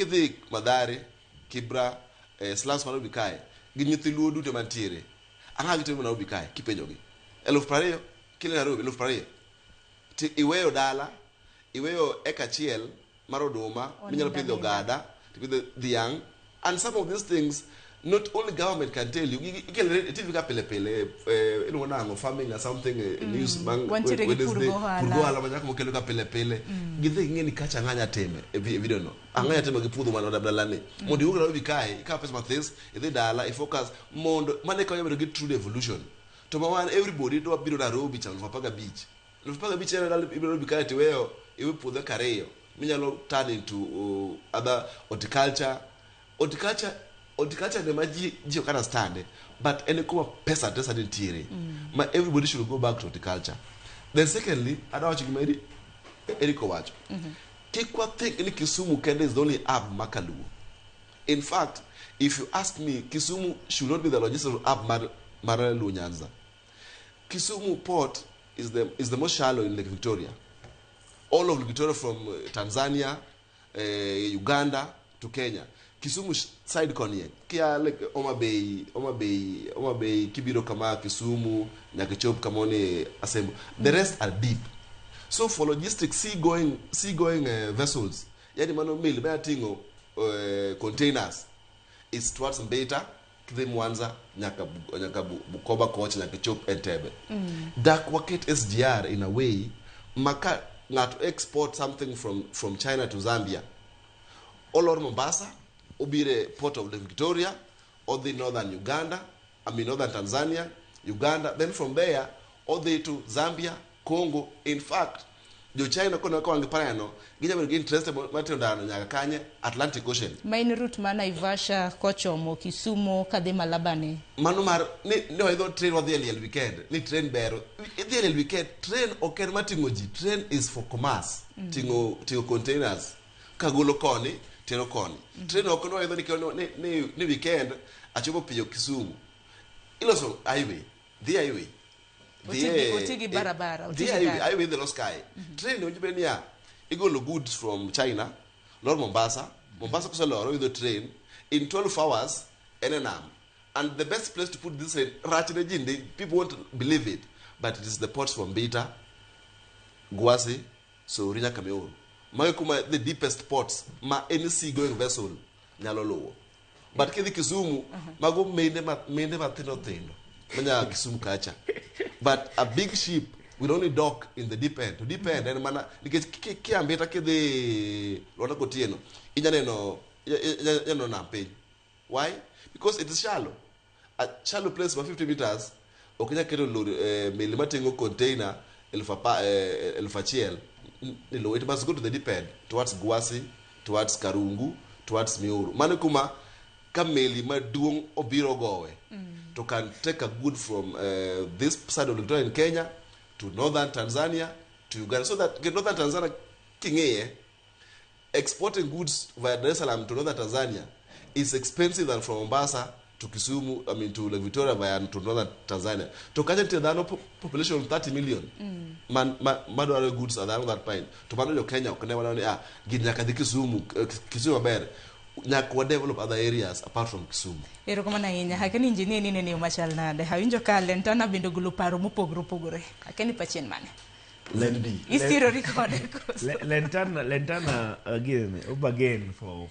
Kidhi Mathare, Kibra, slums ma Nairobi kae, gi nyithi luo duto mantiere, ang'o gitimo Nairobi kae kipenjogi? 20,000 kilo Nairobi 20,000. Ti iweyo dala, iweyo eka achiel mar oduma, minyalo pidho ogada, tipidho dhiang', and some of these things not only government can tell you. Ikelo e TV ka pile pile, iluongo nang'o, farming or something, news bang' Wantiere gi Wednesday, pur gohala. Pur gohala ma nyako mokelo ka pile pile. Gidhi ging'e ni kacha ang'anya time e video no. Ang'anya time gi puodho man dala ni. Mondo iwuog Nairobi kae, ikaw pesa mathis, idhi dala, i focus mondo mane konyo bedo gi true devolution. To ma wan everybody dwa biro Nairobi chamo 15,000. 15,000 en dala ibiro Nairobi kae tiweyo iwe puodho eka ariyo minyalo turn into other horticulture. Horticulture ne ma ji ok understand, but en kuma pesa te sani nitiere. Ma everybody should go back to horticulture. Then secondly, adwa wacho gima Eric owacho. Kik wa think ni Kisumu kende is the only hub ma kaluo. In fact, if you ask me, Kisumu should not be the logistical hub mar Luo Nyanza. Kisumu port is the most shallow in Lake Victoria. All of Lake Victoria from Tanzania, Uganda to Kenya. Kisumu side koni kia like Homa Bay, Homa Bay, Homa Bay, kibiro kama Kisumu, nyaka chop kamoni Asembo. The rest are deep. So for logistics, sea going vessels, yani mano meli maya ting'o containers is towards Mbita, kidhi Mwanza, nyaka Bukoba kocha nyaka chop Entebbe. Dak waket SGR in a way maka ng'ato export something from China to Zambia. Olor Mombasa, obire port of Lake Victoria, odhi northern Uganda, I mean northern Tanzania, Uganda, then from there odhi to Zambia, Congo. In fact, jo China kono ka wang' pareno, ginyalo bedo gi interest mar tero ndara no nyaka kanye Atlantic Ocean. Ma en route ma Naivasha kochomo Kisumu kadhi Malabani. Mano mar ni waidho train wadhi e liel weekend, ni train ber. Idhi e liel weekend, train ok en mar ting'o ji, train is for commerce, ting'o containers kagolo koni tero koni. Train ok ni waidho ni weekend achopo piyo Kisumu. Iloso highway, dhi highway. Dhi Oti gi barabara, oti dhi gi highway, gari. Highway dhi los kae. Train owinjo bed niya, igolo goods from China, lor Mombasa, Mombasa koseloro idho train, in 12 hours en e nam. And the best place to put this train, rach ne ji ndi, people won't believe it, but it is the ports from Mbita, Gwasi, Sori nyaka Miuru. Mago kuma the deepest ports ma any sea going vessel nyalo luwo. But kidhi Kisumu, mago mende mathindo thindo manya Kisumu kacha. But a big ship will only dock in the deep end. To deep end en mana nikech kia Mbita kidhi Lwanda Kotieno, inya neno nam piny. Why? Because it is shallow. A shallow place ma 50 meters ok inyal keto lori, meli mating'o container 1,000 ni low. It must go to the deep end towards Gwasi, towards Karungu, towards Miuru. Mano kuma ka meli maduong' obiro gowe to can take a good from this side of Victoria in Kenya to northern Tanzania to Uganda. So that northern Tanzania king'iye, exporting goods via Dar es Salaam to northern Tanzania is expensive than from Mombasa to Kisumu, I mean to Lake Victoria via to northern Tanzania. To kacha nitie dhano population of 30 million man madwaro goods around that point. To mano jo Kenya ok ne wana ni gini nyaka dhi Kisumu, Kisumu maber. Nyaka wa develop other areas apart from Kisumu. Erokamano ahinya. Akia ni engineer ni nene yo machal nade. Awinjo ka Lentana bende ogolo paro mopogore opogore. Akia ni pachien mane. Lendi. Isirori kode koso? Lentana again, again for